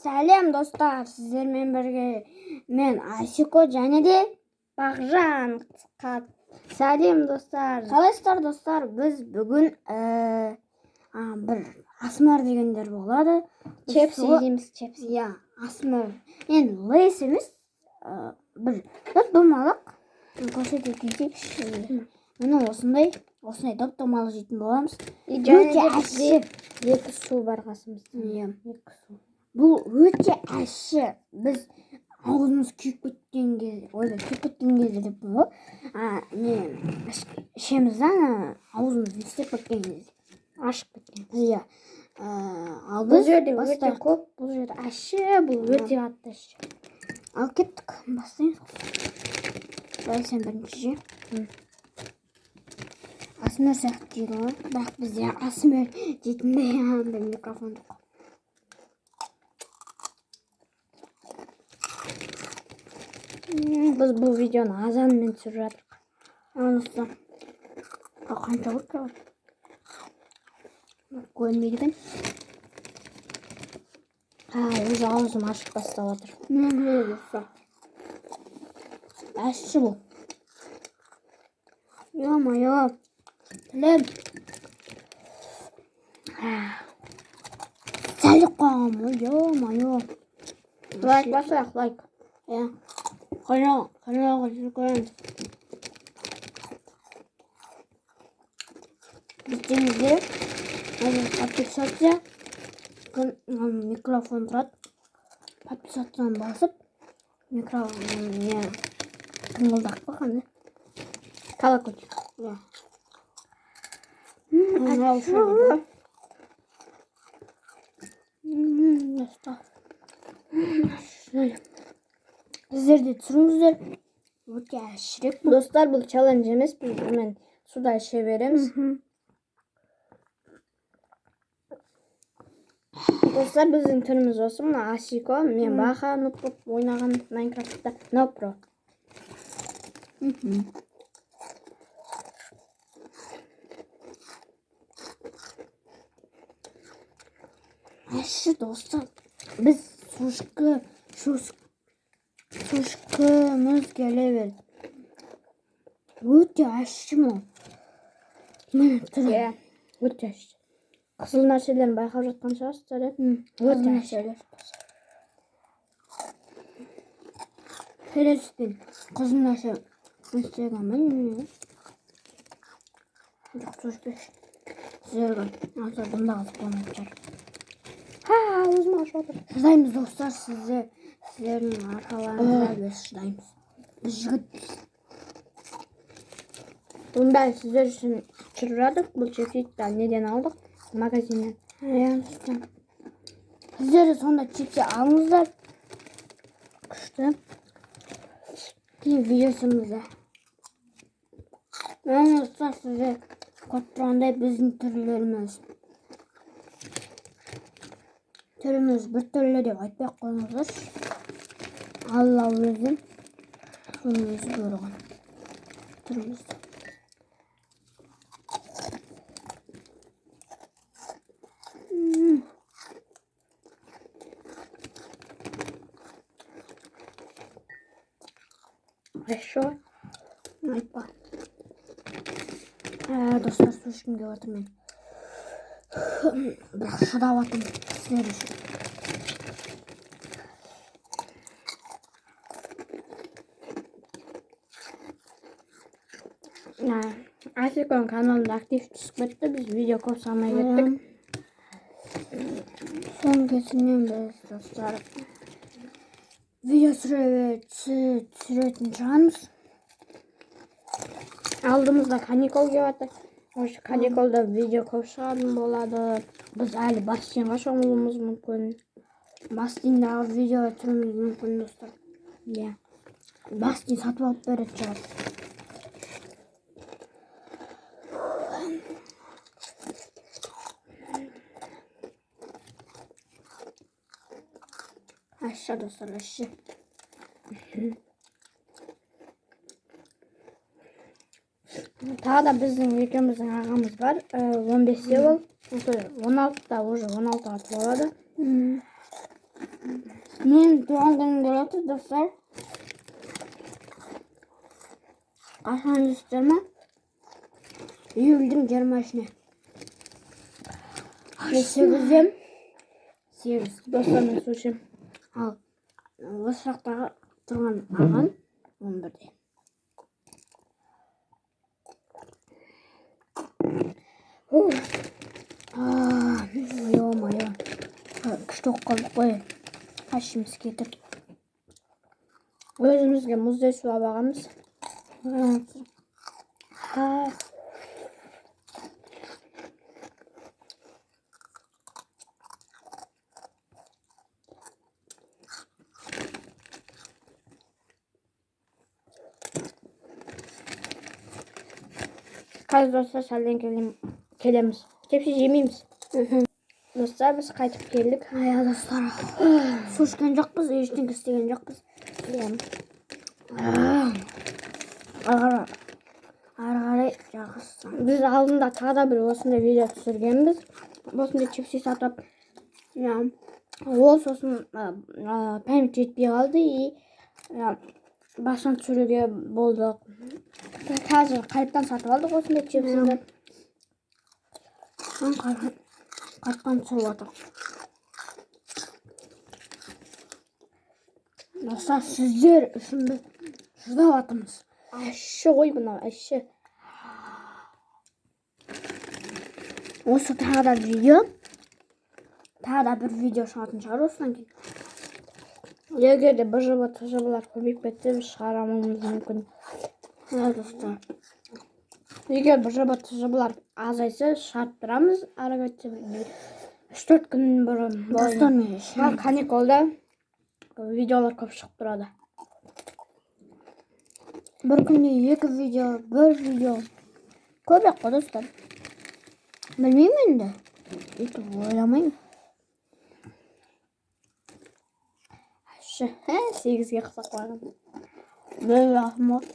Сәлем, достар! Сіздермен бірге мен, Асико, және де Бағжан. Сәлем, достар! Қалайсыздар, достар? Біз бүгін бір асмр дегендер болады. Біз Чепси жейміз, чепси. Иә, асмр. Енді Лейс емес, бір доп домалақ көрсете кетейікші. Міне, осындай осындай доп домалақ жейтін боламыз. И және Өте де бізде ащы. Екі су бар қасымызда. Иә. Екі су. Бұл өте ащы. Біз аузымыз күйіп кеткен кезде, ойбай, күйіп кеткен кезде деппін ғой, не ішеміз да, ана аузымыз не істеп кеткен кезде. Ашып кеткен. Иә. Ал Бұл біз жерде өте бастайық. көп, бұл жерде ащы, бұл өте қатты ащы. Ал кеттік, бастаймыз. Давай, сен бірінші же. Асмр сияқты жейді ғой, бірақ бізде асмр жейтіндей андай микрофон жоқ. Біз бұл видеоны азанмен түсіріп жатырмық. Ал, достар, ал қанша болды? Көрінбейді екен. А, уже аузым ашып бастап жатыр. Мен достар. Ащы бұл. Ё-моё. Тілім. Сәліп қалғанмын ғой, ё-моё. Лайк басайық, лайк. Иә. Канал, каналға тіркелеміз. Біздіңізде подписаться, микрофон тұрады. Подписаться басып, микрофон не қыңылдақ па, қандай? Колокольчик. Иә. Ащы. Достар. Сіздер де түсіріңіздер. Өте әшірек бұл. Достар, бұл челлендж емес, біз бұнымен суда іше береміз. Достар, біздің түріміз осы. Мына Асико, мен Баха, нуб болып ойнаған Майнкрафтта. Но про. Ащы, достар. Біз су ішкіміз келе берді. Өте ащы мынау. Міне түрі. Иә, өте ащы. Қызыл нәрселерін байқап жатқан шығарсыздар, иә? Өте ащы. Перецпен қызыл нәрсе істеген. Жоқ, су ішпеші. Сіздерге аса бұнда қызық болмайтын шығар. Ха, аузым ашып жатыр. Шыдаймыз, достар, сіздер, сіздердің арқаларыңызда біз шыдаймыз. Біз жігітпіз. Бұның бәрі сіздер үшін түсіріп жатырмық. Бұл чипсиді неден алдық? Магазиннен. Иә, достар. Сіздер де сонда чипсы алыңыздар. Күшті. Кейін видео түсіріңіздер. Міне, достар, сіздер көріп тұрғандай, біздің түрлеріміз. Түріміз біртүрлі деп айтпай ақ қойыңыздаршы. Алла өзі, соның өзі бұйырған түрімізді. Ащы ғой. Айтпа. Достар, су ішкім келіп жатыр мен. Бірақ шыдап жатырмын сіздер үшін. Асиконың каналында актив түсіп кетті. Біз видео көп салмай кеттік. Соның кесірінен біз, достар, видео түсіретін шығармыз. Алдымызда каникул келіп жатыр. Осы каникулда видео көп шығатын болады. Біз әлі бассейнға шомылуымыз мүмкін. Бассейндағы видео түсіруіміз мүмкін, достар. Иә. Бассейн сатып алып беретін шығар. Ащы, достар, ащы. Тағы да біздің екеуміздің ағамыз бар. 15-те ол. 16-да, уже 16-ға толады. Менің туған күнім келіп жатыр, достар. Қашан дейсіздер ма? Июльдің 23-іне. Мен 8-ден 8. Достар, мен су ішемін. Ал осы жақтағы тұрған ағам 11-де. Ё-моё. Күшті болып қалдық қой. Ашымыз кетіп. Өзімізге мұздай су алып алғанбыз. Қазір, достар, сәлден келеміз. Чипсы жемейміз. Достар, біз қайтып келдік. Ая, достар. Су ішкен жоқпыз, ештеңе істеген жоқпыз. Иә. Ары қарай жалғастырамыз. Біз алдында тағы да бір осындай видео түсіргенбіз. Осындай чипсы сатып. Иә. Ол сосын память жетпей қалды и басынан түсіруге болдық. Қазір қайтадан сатып алдық осындай чипсыны. Қайтадан түсіріп жатыр. Достар, сіздер үшін біз шыдап жатырмыз. Ащы ғой мынау, ащы. Осы тағы да видео. Тағы да бір видео шығатын шығар осыдан кейін. Егер де БЖБ, ТЖБлар көбейіп кетсе, біз шығарамыз мүмкін. Иә, достар. Егер БЖБ, ТЖБлар азайса, шығарып тұрамыз. Ары кетсе 3-4 күн бұрын. Достар, мен Ал каникулда видеолар көп шығып тұрады. бір күнде 2 видео, 1 видео. Көбірек қой, достар. Білмеймін енді. Өйтіп ойламаймын. Ащы. 8-ге қысып қойған. Бір рахмат.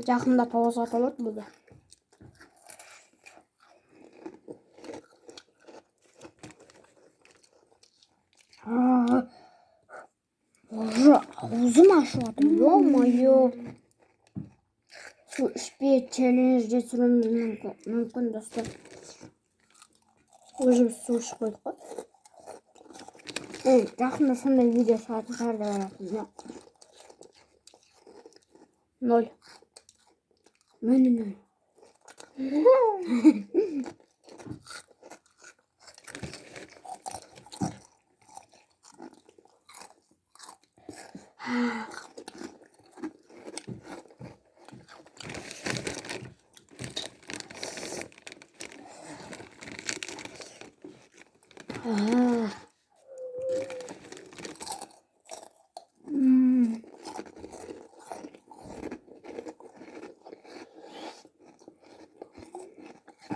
Жақында 9-ға толады бұл да. Уже аузым ашып жатыр. Ё-моё. Су ішпей челленджде түсіруіміз мүмкін, достар. Уже біз су ішіп қойдық қой. Жақында сондай видео шығатын шығар деп ойлаймын. 0. Міне 0.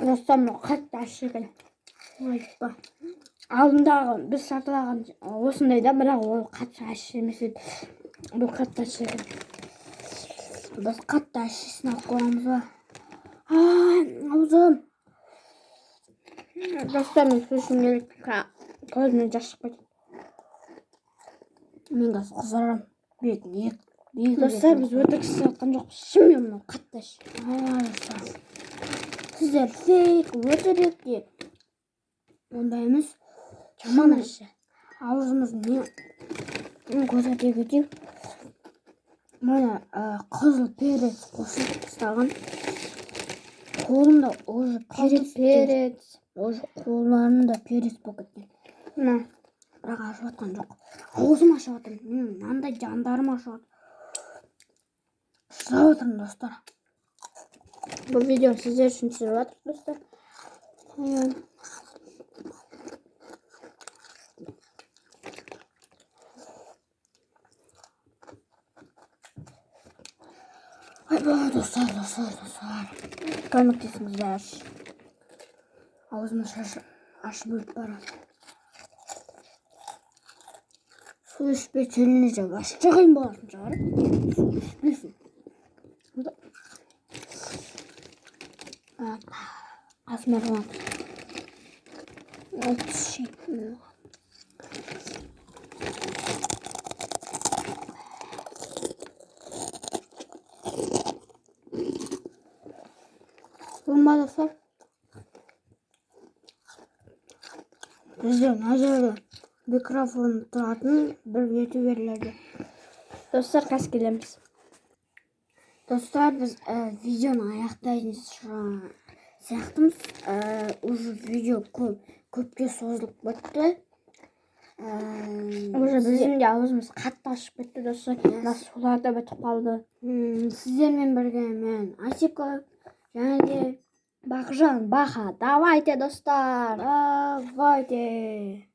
Достар, мынау қатты ащы екен. Айтпа. Алдындағы біз сатып алған осындай да, бірақ ол қатты ащы емес еді. Бұл қатты ащы екен. Біз қатты ащысын алып қоямыз ба? Аузым. Достар, мен су ішкім келіп, көзімнен жас шығып кетті. Мен қазір қызарамын. Бетім екі Достар, бетім. біз өтірік істеп жатқан жоқпыз. Шынымен мынау қатты ащы. Достар. Сіздер фейк, өтірік деп. Ондай емес. Жаман ащы. Аузымыз не көрсете кетейік. Міне, қызыл перец қосып тастаған. Қолымда уже перец. Перец. Уже қолдарымда перец болып кеткен. Мына. Бірақ ашып жатқан жоқ. Аузым ашып жатыр. Менің мынандай жандарым ашып жатыр. Шыдап жатырмын, достар. Бұл видеоны сіздер үшін түсіріп жатырмыз, достар. Айбай, достар, достар, достар. Көмектесіңіздер. Аузым ашып өліп барады. Су ішпей челлендж вообще қиын болатын шығар. Су ішпейсің. Қасыма. Вообще. Болмады, достар. Бізде мына жерде микрофон тұратын бір ютуберлерде. Достар, қазір келеміз. Достар, біз видеоны аяқтайтын сияқтымыз. Уже видео көпке созылып кетті. Уже біздің де аузымыз қатты ашып кетті, достар. Мына сулар да бітіп қалды. Сіздермен бірге мен, Асика, және де Бақжан, Баха. Давайте, достар. Давайте.